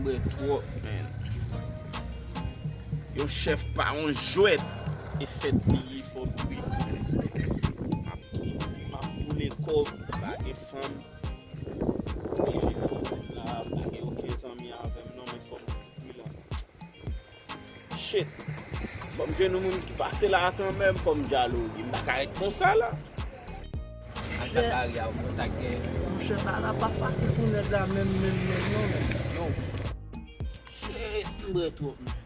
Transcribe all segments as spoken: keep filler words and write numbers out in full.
Bwè twòp, man. Yon chèf pa yon jwèt. E fèt li ye, fò m bri. M ap, m ap boule kòb, pa gen fanm. Oblije fò m la, pa gen okenn zanmi avè m non, men fò m bri la. Shit. Fò m jwenn yon moun ki pase la kanmenm, fò m dyaloge. M pa ka ret konsa la. Ak la bari a, ou konn sa k gen. Monchè, bagay la pa fasil pou nèg la menm, menm, menm, non, men. Yo. Shit, m bwè twòp, men.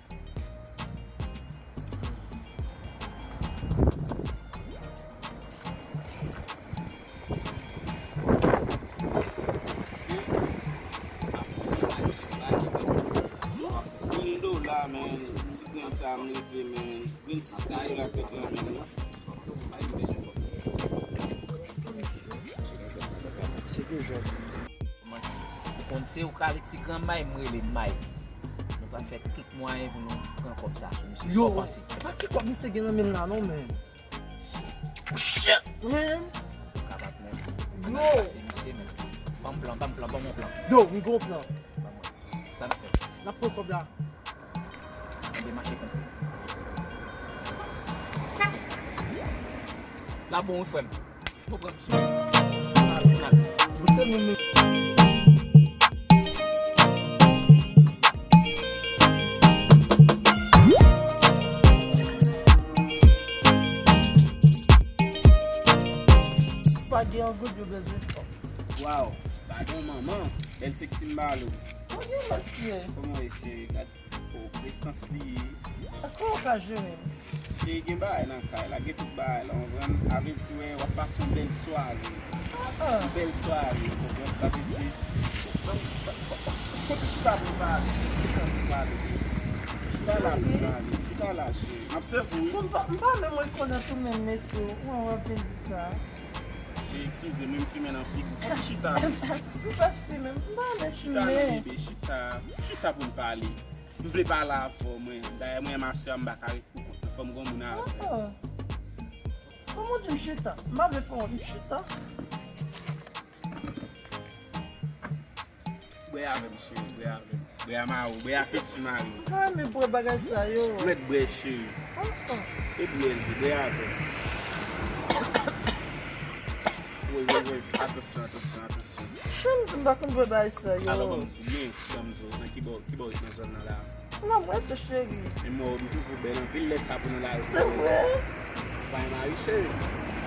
Mil dola, man. Si grenn sa m rete, man. Grenn sa m rete, man. Se ke jòb. Manti. Ou konn se ou k avèk se granmay, m rele may. Nou pral fè tout mwayen pou nou pran kòb sa sou misye. Yo, sa w panse? Pa ti kòb misye gen nan men l la non, men. Shit, man. Kapab menm. Yo. Pase misye menm. Ban m plan, ban m plan, ban m yon plan. Yo, m gen yon plan. Ban mwen. Sa n ap fè? N ap pran kòb la. Ann mache konprann. La bon wi frè m. Nou pran misye. N al, n al. Misye nou menm. Pa gen yon goud yo bezwen fò. Waw, padon manman, bèl seksi m ba l ou. Kòman w ye mesye? Kòman w ye cheri? Gad, o, prestans li ye. Èske w ka jere m? Cheri, gen bagay nan kay la, gen tout bagay la, w konprann? Avèk si w wè, w ap pase yon bèl sware. Ah, ah. Yon bèl sware, w konprann? Sa vle di, fò ti chita pou n pale, chita pou n pale. Chita la pou n pale, chita la, cheri. M ap sèvi w, wi. Bon, m pa, m pa menm rekonèt ou menm, mesye, ou wè w ap vin di sa. Cheri, eskize m, wi, m fimen nan figi w. Fò m chita, wi. M pa fimen, m pa renmen fimen. Chita non, bebe, chita. Chita pou n pale. M vle pale avè w, mwen. Dayè, mwen, masè a, m pa ka ret pou kont mwen. Fò m gen yon moun avè m. Ah. Kòman w di m chita? M pa vle fè w wont, m chita. Bwè avè m, cheri, bwè avè m. Bwè a mari w, bwè a piti mari w. M pa renmen bwè bagay sa yo. Jwèt bwè, cheri. Ah, ah. E bwè l ye, bwè avè m. Woy, woy, woy. Atansyon, atansyon, atansyon. Cheri, m pa konn bwè bagay sa yo. Alò, ban m di w byen, ban m di w, nan ki bò, ki bò w ret nan zòn nan la? Nan, mwen tou, cheri. E mwen, m toujou bèl anpil lè sa pou nou la. Se vre? Pa gen mari, cheri.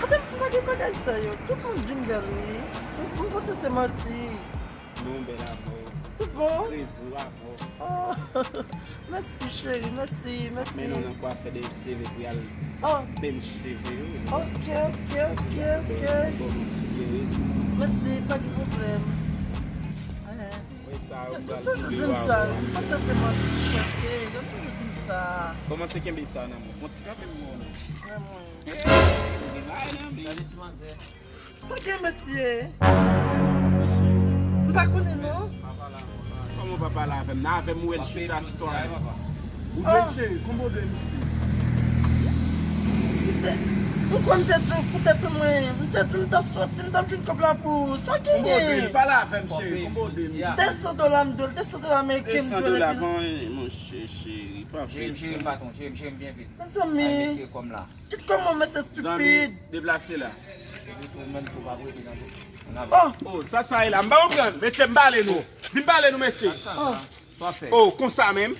Ate, m pa gen bagay sa yo. Tout moun di m bèl, wi. M, m panse se manti. Non, bèl avè w. Tout bon? Trezò avè w. Oh, mèsi, cheri, mèsi, mèsi. Men nou nan kwafè de cheve pou y al bench cheve yo. Ok, ok, ok, ok. Bon, bon, ti byen resi. Mèsi, pa gen pwoblèm. Wi, sa yo pral toujou di m sa. Sa, sa se manti, ok? Yo toujou di m sa. Kòmanse kenbe sa nan men w. Bon, ti kanpe pou ou non. Mwen, mwen. Hey, gen bagay nan men. Gade ti manzè. Sa gen, mesye? M pa konnen, non. Kòman w pa pale avè m? Nan avè m, ou wè l chita sitwa. Ou byen, cheri, kòman w dwe misye? Misye, m kwè m te di w poutèt mwen, m te di w m t ap soti, m t ap jwenn kòb la pou ou. Sa genyen? Kòman w dwe l? Pale avè m, cheri, kòman w dwe misye? De san dola m dwe l, de san dola ameriken m dwe l. De san dola, bon, monchè, cheri, pa fè sa. Jere m, jere m, patwon, jere m, jere m byen vit. Mezanmi. Al retire kòm la. Kit kòm mwen, mesye stupid. Zanmi, deplase la. Oh! Oh, sa, sa ye la. M pa konprann. Mesye, m pale nou. Vin pale nou, mesye. Oh, konsa menm.